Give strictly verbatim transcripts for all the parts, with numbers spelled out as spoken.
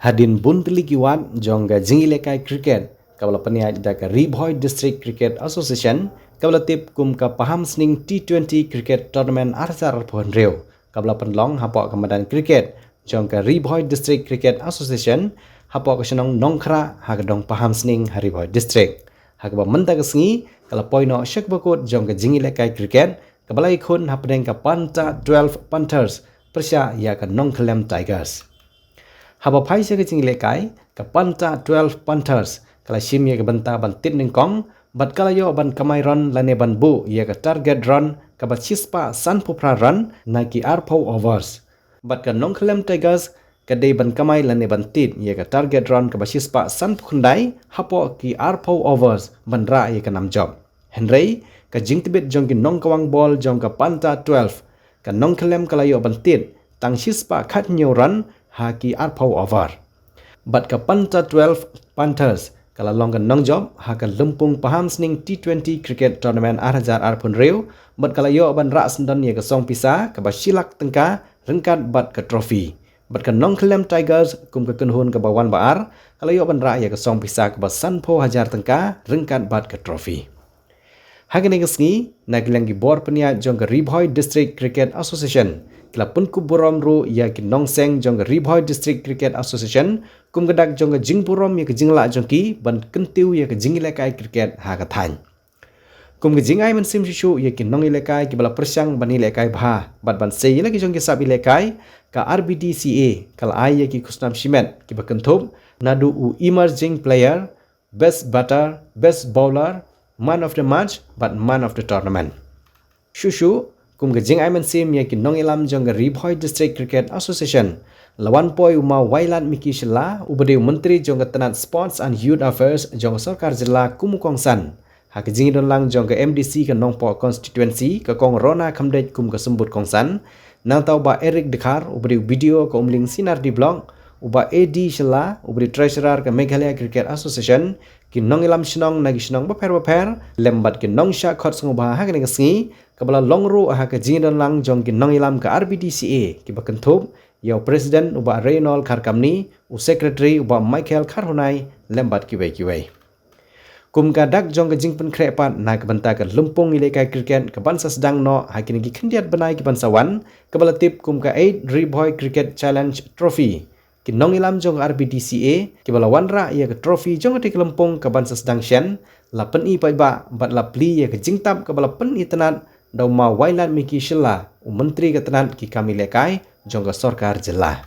Hadien bun tylli ki wad jong ka jingïalehkai cricket kaba la pynïaid da ka Ri Bhoi District Cricket Association, kaba la tip kum ka Pahamsning T twenty Cricket Tournament ar hajar arphew hynriew, kaba la pynlong hapoh ka madan cricket jong ka Ri Bhoi District Cricket Association, hapoh ka shnong Nongkhrah, ha ka dong Pahamsning, ha Ri Bhoi District. Ha kaba mynta ka sngi ka la poi noh sha kaba kut jong ka jingïalehkai cricket kaba la ïakhun hapdeng ka Panta twelve Panthers pyrshah ïa ka Nongkhyllem Tigers. Haba phai sha ka jingïalehkai, ka Panta twelve Panthers ka la shim ïa ka bynta ban tied nyngkong bad ka la ïoh ban kamai run lane ban buh ïa ka target run kaba shispah sanphew phra run na ki arphew overs. Bad ka Nongkhyllem Tigers ka dei ban kamai lane ban tied ïa ka target run kaba shispah sanphew khyndai hapoh ki arphew overs ban rah ïa ka nam jop. Hynrei ka jingtbit jong ki nongkawang bol jong ka Panta twelve, ka Nongkhyllem ka la ïoh ban tied tang shispah khathynñiew run ha ki arphew over. Bad ka Panta twelve Panthers ka la long ka nongjop ha ka lympung Pahamsning T twenty Cricket Tournament ar hajar arphew hynriew bad ka la ïoh ban rah syndon ïa ka song pisa kaba shi lak tyngka ryngkat bad ka trophy. Bad ka Nongkhyllem Tigers kum ka kynhun kaba wan ba ar ka la ïoh ban rah ïa ka song pisa kaba sanphew hajar tyngka ryngkat bad ka trophy. Ha kane ka sngi, na ka liang ki bor pynïaid jong ka Ri Bhoi District Cricket Association ki la pynkup burom ruh ïa ki nongseng jong ka Ri Bhoi District Cricket Association kum ka dak jong ka jingburom ïa ka jinglah jong ki ban kyntiew ïa ka jingïalehkai cricket ha ka thaiñ. Kum ka jingai mynsiem shuh shuh ïa ki nongïalehkai kiba la pyrshang ban ïalehkai bha bad ban sei ïa la ki jong ki sap ïalehkai, ka R B D C A ka la ai ïa ki khusnam shimet kiba kynthup naduh u Emerging Player, Best Batter, Best Bowler, Man of the Match bad Man of the Tournament. Shuh shuh, kum ka jingai mynsiem ïa ki nongïalam jong ka Ri Bhoi District Cricket Association, la wan poi u Maw Wailat Miki Shylla, uba dei u Myntri jong ka tnat Sports and Youth Affairs jong ka Sorkar Jylla kum u kongsan. Ha ka jingdon lang jong ka M D C ka Nongpoh Constituency, ka Kong Rona Khymdeit kum ka symbud kongsan, nangta u Bah Eric Dkhar, uba dei u B D O ka Umling C and R D Block, u Bah A D Shylla, uba dei Treasurer ka Meghalaya Cricket Association, ki nongïalam shnong na ki shnong bapher bapher, lem bad ki nongshah khot sngewbha ha kane ka sngi, kaba la long ruh ha ka jingdon lang jong ki nongïalam ka R B D C A, kiba kynthup ïa u President u Bah Reynold Kharkamni, u Secretary u Bah Michael Kharhunai, lem bad kiwei kiwei. Kum ka dak jong ka jingpynkhreh pat na ka bynta ka lympung ïalehkai cricket ka ban sa sdang noh ha kine ki khyndiat bnai ki ban sa wan, kaba la tip kum ka eight Ri Bhoi Cricket Challenge Trophy. Ki nongïalam jong ka R B D C A kiba la wanrah ïa ka trophy jong ka lympung ka ban sa sdang shen, la pyni paidbah bad la plie ïa ka jingtap kaba la pynitynnad da u Maw Wailat Miki Shylla, u Myntri ka tnat ki kam ïalehkai jong ka Sorkar Jylla.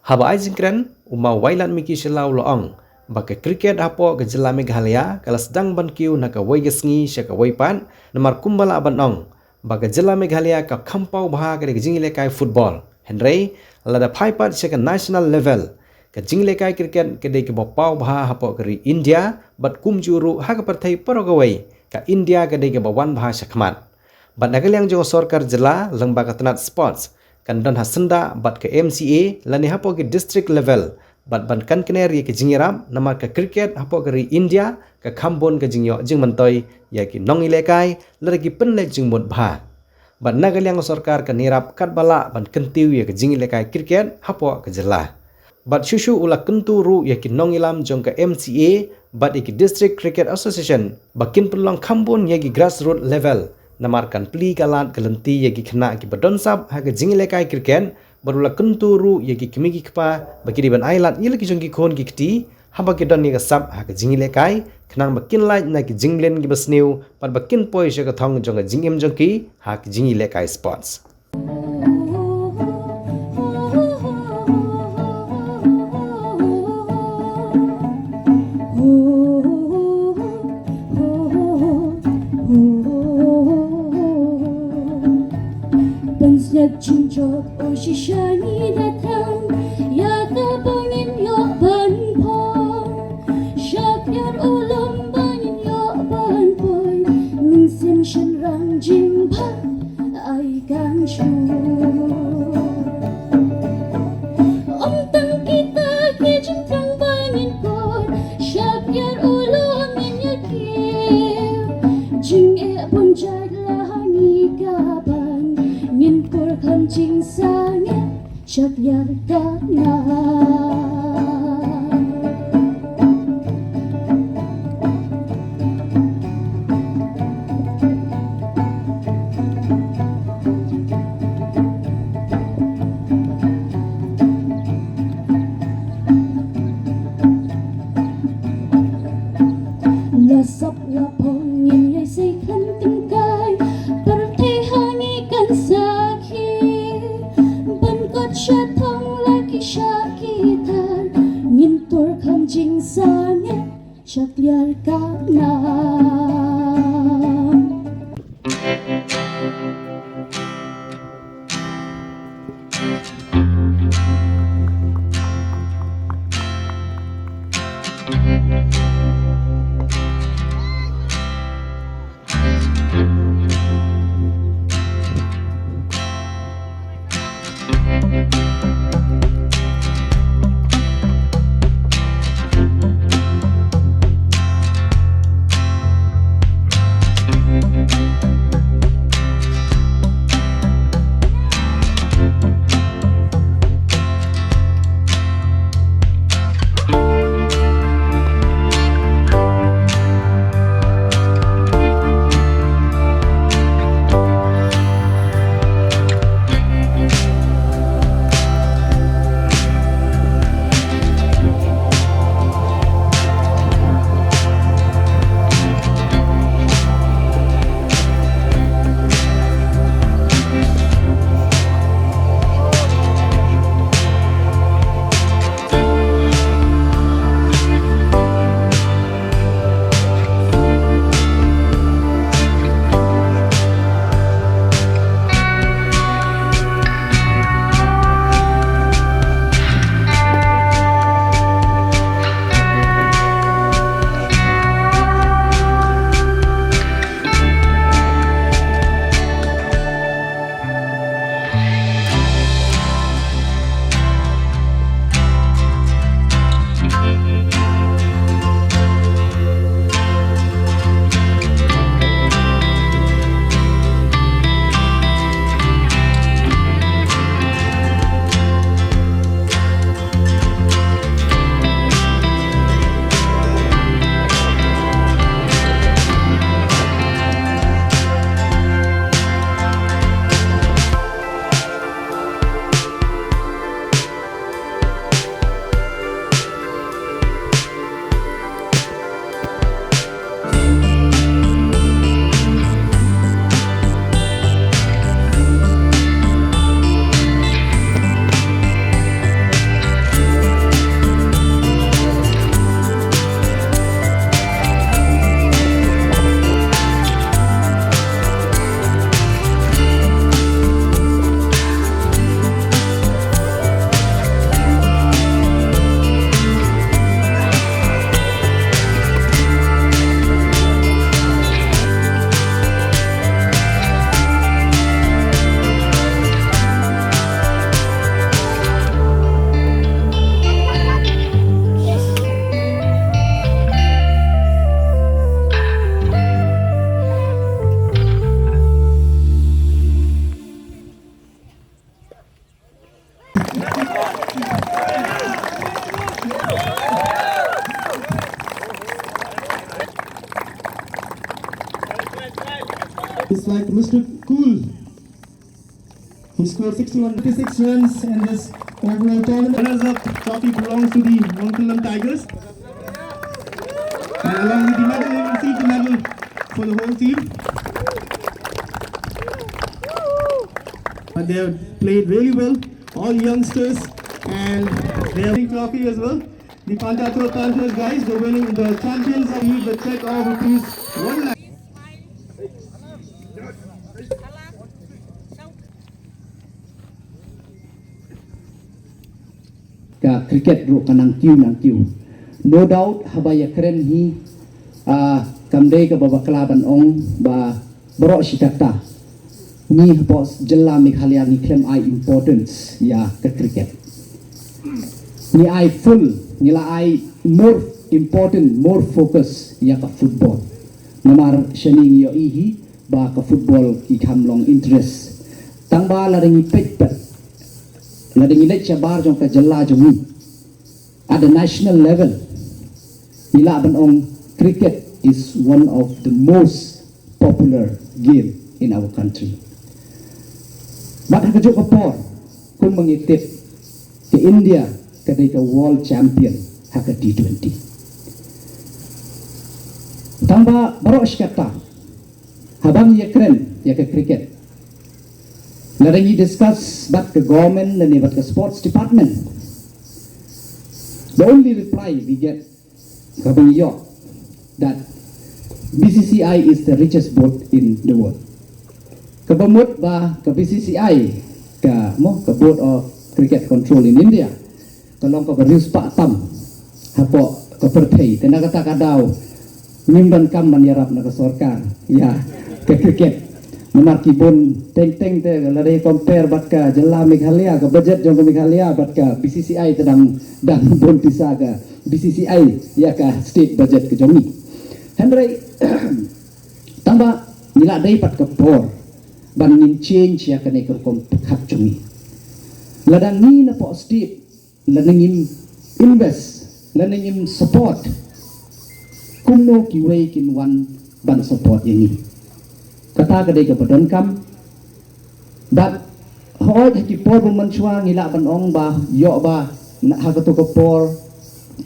Haba ai jingkren, u Maw Wailat Miki Shylla u la ong ba ka cricket hapoh ka Jylla Meghalaya ka la sdang ban kiew na kawei ka sngi sha kawei pat, namar kumba lah ban ong ba ka Jylla Meghalaya ka kham paw bha ka dei ka jingïalehkai football. Hynrei lada phai pat sha ka national level, ka jingïalehkai cricket ka dei kaba paw bha hapoh ka ri India bad kumjuh ruh ha ka pyrthei baroh kawei, ka India ka dei kaba wan bha sha khmat. Bad na ka liang jong ka Sorkar Jylla lyngba ka tnat Sports, kan don ha syndah bad ka M C A lane hapoh ki district level bad ban kan kner ïa ka jingïarap, namar ka cricket hapoh ka ri India ka kham bun ka jingïoh jingmyntoi ïa ki nongïalehkai lada ki pynleit jingmut bha. Bad na ka liang ka sorkar kan ïarap katba lah ban kyntiew ïa ka jingïalehkai cricket hapoh ka jylla. Bad shuh shuh u la kyntu ruh ïa ki nongïalam jong ka M C A bad ïa ki District Cricket Association ba kin pynlong kham bun ïa ki grassroots level, namar kan plie ka lad ka lynti ïa ki khynnah kiba don sap ha ka jingïalehkai cricket. Bad u la kyntu ruh ïa ki kmie ki kpa ba ki dei ban ai lad ïa la ki jong ki khun ki kti haba ki don ïa ka sap ha ka jingïalehkai, khnang ba kin lait na ki jingmlien kiba sniew bad ba kin poi sha ka thong jong ka jingim jong ki ha ka jingïalehkai sports. Ban sngap jingjop u shisha ngi da thang ïa kaba ngin ïoh ban phong. Shakriar u lum ba ngin ïoh ban poi, mynsiem shynrang jingbha ai kan shu. Ym tang kita ki jingthrang ba ngin poi, shakriar u lum ngin ïa kiew. Jingeh bun jait la ha ngi ka ban, ngin pur kham jingsangeh. Chak liar ka na. La sap la phong ngin ïai sei khlem tyngkai. Pyrthei ha ngi kan sakhi. Ban kot sha thong la ki sha ki thar. Ngin tur kham jingsangeh. Chak liar ka na. It's like Mister Cool. He scored sixty-one, fifty-six runs in this overall tournament. Runners-up trophy belongs to the Mawryngkneen Tigers. And along with the medal, you will see the medal for the whole team. But they have played really well, all youngsters, and they have a trophy as well. The Panchayat Road Panthers guys, the winning, the champions of the check of rupees one lakh. Ka cricket ruh ka nang kiew nang kiew. No doubt haba ïa kren hi, ah, kam dei kaba bakla ban ong ba baroh shi katta ngi hapoh jylla Meghalaya ngi khlem ai importance ïa ka cricket. Ngi ai full, ngi la ai more important, more focus ïa ka football. Namar shane ngi ïohi hi ba ka football ki kham long interest. Tang ba lada ngi peit pat Lada ngi leit shabar jong ka jylla jong ngi, at the national level, ngi lah ban ong cricket is one of the most popular game in our country. Bad ha kajuh ka por, kumba ngi tip, ka India ka dei ka world champion ha ka T twenty. Tangba baroh shi katta, haba ngi ïakren ïa ka cricket, lada ngi discuss bad ka government lane bad ka sports department, the only reply we get, kaba ngi ïoh, that B C C I is the richest board in the world. Kaba mut ba ka B C C I, ka, mo, ka Board of Cricket Control in India, ka long kaba riewspah tam hapoh ka pyrthei. Te na kata ka daw, ngim donkam ban ïarap na ka sorkar ïa ka cricket. Namar ki bun teng teng te, lada compare bad ka jylla Meghalaya, ka budget jong ka Meghalaya bad ka B C C I te dang, dang bun pisa ka B C C I ïa ka state budget ka jong ngi. Hynrei tangba ngi la dei pat ka por ban ngin change ïa kane ka rukom pyrkhat jong ngi. Lada ngi napoh state, lada ngim invest, lada ngim support, kumno kiwei kin wan ban support ïa ngi? Kata ka dei kaba donkam. Bad hooid, ha ki por ba mynshuwa ngi lah ban ong ba ïoh ba na, ha kato ka por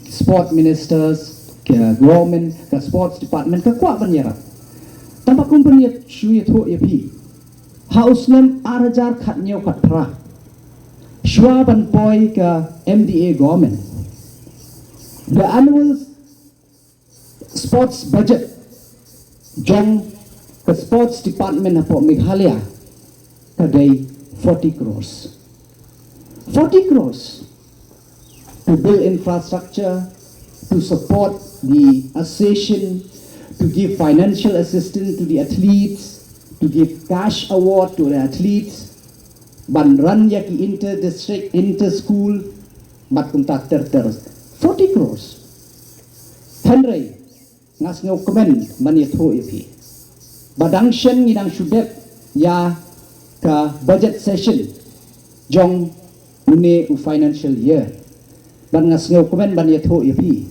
sport ministers, ka government, ka sports department ka kwah ban ïarap. Tangba kumba ngi shu ïathuh ïa phi, ha u snem ar hajar khatñiew khatphra, shuwa ban poi ka M D A government, the annual sports budget jong ka sports department hapoh Meghalaya ka dei forty crores. Forty crores to build infrastructure, to support the association, to give financial assistance to the athletes, to give cash award to the athletes, ban run ïa ki inter district, inter school, bad kumta ter ter. Forty crores. Hynrei nga sngewkmen ban ïathuh ïa phi ba dang shen ngi dang shu dep ïa ka budget session jong une u financial year. Bad nga sngewkmen ban ïathuh ïa phi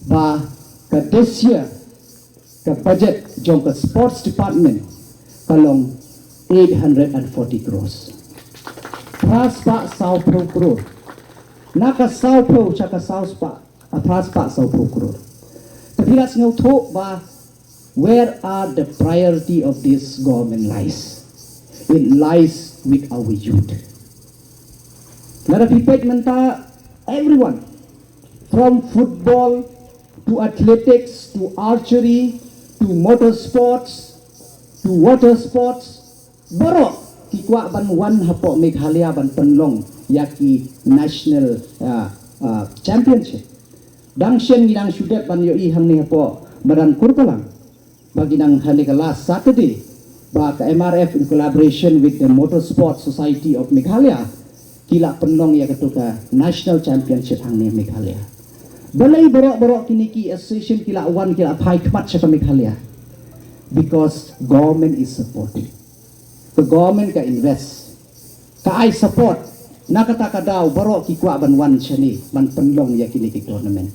ba ka this year ka budget jong ka sports department ka long eight hundred and forty crores. Phra spah saw phew crore. Na ka saw phew sha ka saw spah, a phra spah saw phew crore. Te phi la sngewthuh ba where are the priority of this government lies? It lies with our youth. Lada phi peit mynta, everyone, from football to athletics to archery to motor sports to water sports, baroh ki kwah ban wan hapoh Meghalaya ban pynlong ïa ki national, ah, ah, championship. Dang shen ngi dang shu dep ban ïohi hangne hapoh madan Kurkalang ba ki dang, hangne ka last Saturday, ba ka M R F in collaboration with the Motorsport Society of Meghalaya ki la pynlong ïa kato ka national championship hangne Meghalaya. Balei baroh baroh kine ki association ki la wan, ki la phai khmat sha ka Meghalaya? Because government is supporting. The government ka invest, ka ai support. Na kata ka daw baroh ki kwah ban wan shane ban pynlong ïa kine ki tournament.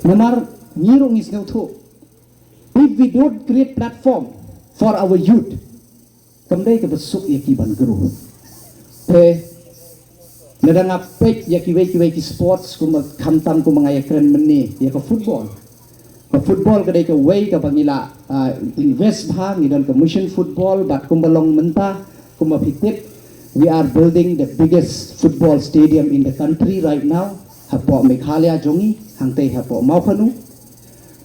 Namar ngi ruh ngi sngewthuh, if we don't create platform for our youth, kam dei kaba suk ïa ki ban grow. Te lada nga peit ïa kiwei kiwei ki sports, kumba khamtam kumba nga ïakren mynne ïa ka football. Ka football ka dei kawei kaba ngi la, ah, invest bha, ngi don ka mission football, bad kumba long mynta, kumba phi tip, we are building the biggest football stadium in the country right now, hapoh Meghalaya jong ngi, hangtei hapoh Mawphanu.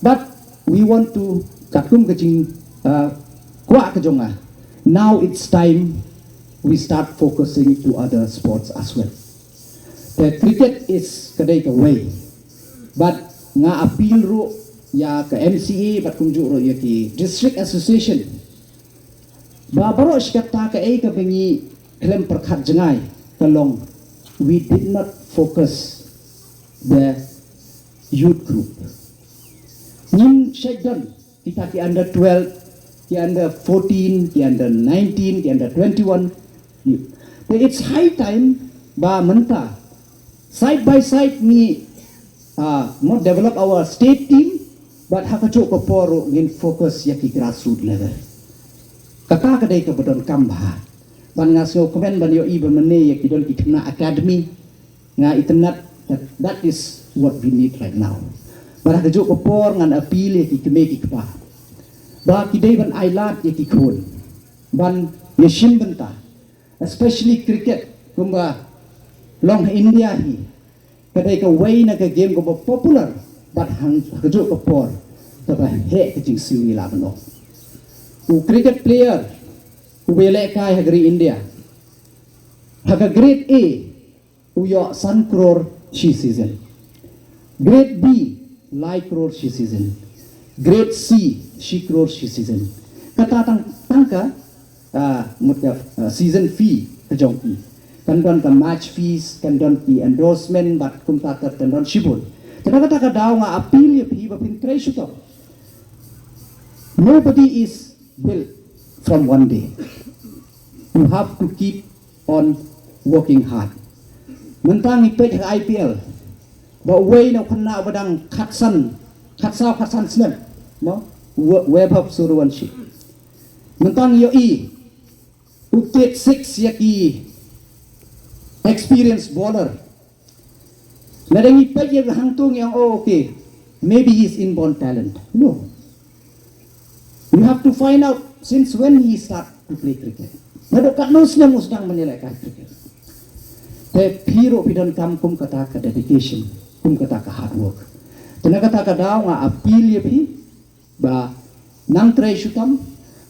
But we want to, katkum ka jing, uh, kwah ka jong nga, now it's time we start focusing to other sports as well. The cricket is ka dei kawei. But nga appeal ruh ïa ka M C A, bad kumjuh ruh ïa ki district association, ba baroh shi katta kaei kaba ngi khlem pyrkhat jngai ka long, we did not focus the youth group. Ngim shait don kita ki under twelve, ki under fourteen, ki under nineteen, ki under twenty-one. Te it's high time ba mynta side by side ngi, ah, mo develop our state team, but ha kajuh ka por ruh ngin focus ïa ki grassroots level. Kata ka dei kaba donkam bha. Ban nga sngewkmen ban ïohi ba mynne ïa ki don ki khynnah academy, nga itynnad that, that is what we need right now. Bad ha kajuh ka por ngan appeal ïa ki kmie ki kpa ba ki dei ban ailad ïa ki khun ban ïashim bynta, especially cricket, kumba long ha India hi ka dei kawei na ka game kaba popular, bad ha kajuh ka por kaba heh ka jingsiew ngi lah ban ong. U cricket player uba ïalehkai ha ka ri India, ha ka grade A u ïoh san klur shi season. Grade B lai klur shi season. Grade C shi klur shi season. Kata tang, tang ka, ah, mut ka, ah, season fee ka jong ki. Kan don ka match fees, kan don ki endorsement, bad kumta ter kan don shibun. Te na kata ka daw nga appeal ïa phi ba phin trei shitom. Nobody is built from one day. You have to keep on working hard. Mynta ngi peit ha I P L ba uwei na u khynnah ba dang khatsan, khatsaw khatsan snem, mo, Wai-, Vaibhav Sooryawanshi. Mynta ngi ïohi u tied six ïa ki experienced bowler. Lada ngi peit ïa ka hangto ngi ong, "Oh, okay, maybe he's inborn talent." No. You have to find out since when he start to play cricket. Naduh katno snem u sdang ban ïalehkai cricket. Te phi ruh phi donkam kum kata ka dedication, kum kata ka hard work. Te na kata ka daw nga appeal ïa phi ba nang trei shitom,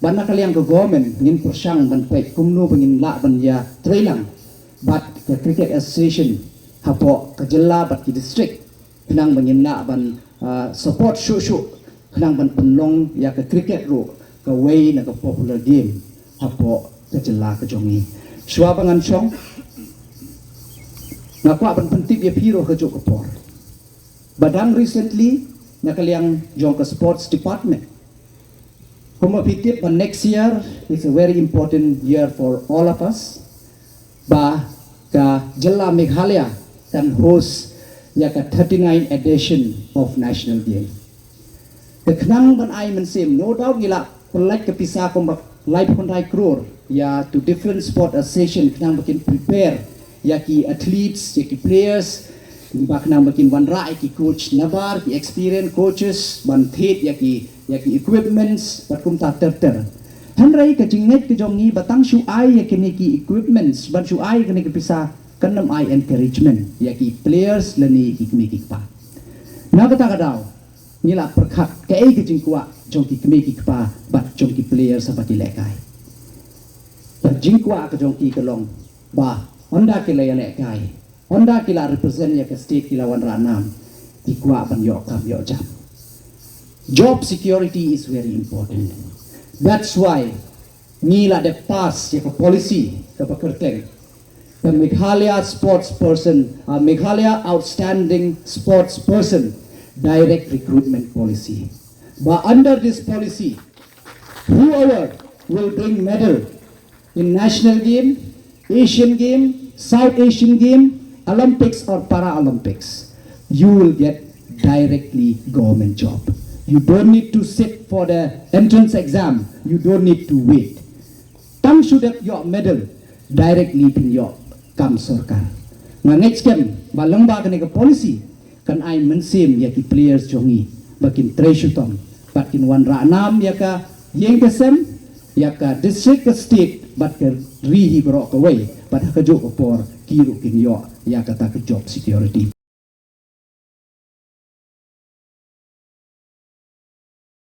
ba na ka liang ka government ngin pyrshang ban peit kumno ba ngin lah ban ïa trei lang bad ka Cricket Association hapoh ka jylla bad ki district, khnang ba ngin lah ban, ah, support shuh shuh, khnang ban pynlong ïa ka cricket ruh kawei na ka popular game hapoh ka jylla ka jong ngi. Shuwa ba ngan shong, nga kwah ban pyntip ïa phi ruh ha kajuh ka por ba dang recently na ka liang jong ka sports department, kumba phi tip ba next year is a very important year for all of us, ba ka jylla Meghalaya kan host ïa ka thirty-nine edition of National Game. Te khnang ban ai mynsiem, no doubt ngi la pynlait ka pisa kumba laiphew khyndai klur ïa to different sport association khnang ba kin prepare ïa ki athletes, ïa ki players, ba khnang ba kin wanrah ïa ki coach nabar, ki experienced coaches, ban thied ïa ki, ïa ki equipments bad kumta ter ter. Hynrei ka jingngeit ka jong ngi ba tang shu ai ïa kine ki equipments, ban shu ai ïa kine ki pisa, kan ym ai encouragement ïa ki players lane ïa ki kmie ki kpa. Na kata ka daw ngi la pyrkhat kaei ka jingkwah jong ki kmie ki kpa bad jong ki players haba ki lehkai. Ka jingkwah ka jong ki ka long ba ynda ki la ïalehkai, ynda ki la represent ïa ka state, ki la wanrah nam, ki kwah ban ïoh kam ïoh jam. Job security is very important. That's why ngi la dep pass ïa ka policy kaba kyrteng the Meghalaya Sports Person, uh, Meghalaya Outstanding Sports Person Direct Recruitment Policy. Ba under this policy, whoever will bring medal in national game, Asian game, South Asian game, Olympics or Paralympics, you will get directly government job. You don't need to sit for the entrance exam. You don't need to wait. Tang shu dep ïoh medal, directly phin ïoh kam sorkar. Nga ngeit skhem ba lyngba kane ka policy kan ai mynsiem ïa ki players jong ngi ba kin trei shitom bad kin wanrah nam ïa ka ïing ka sem, ïa ka district, ka state bad ka ri hi baroh kawei, bad ha kajuh ka por ki ruh kin ïoh ïa kata ka job security.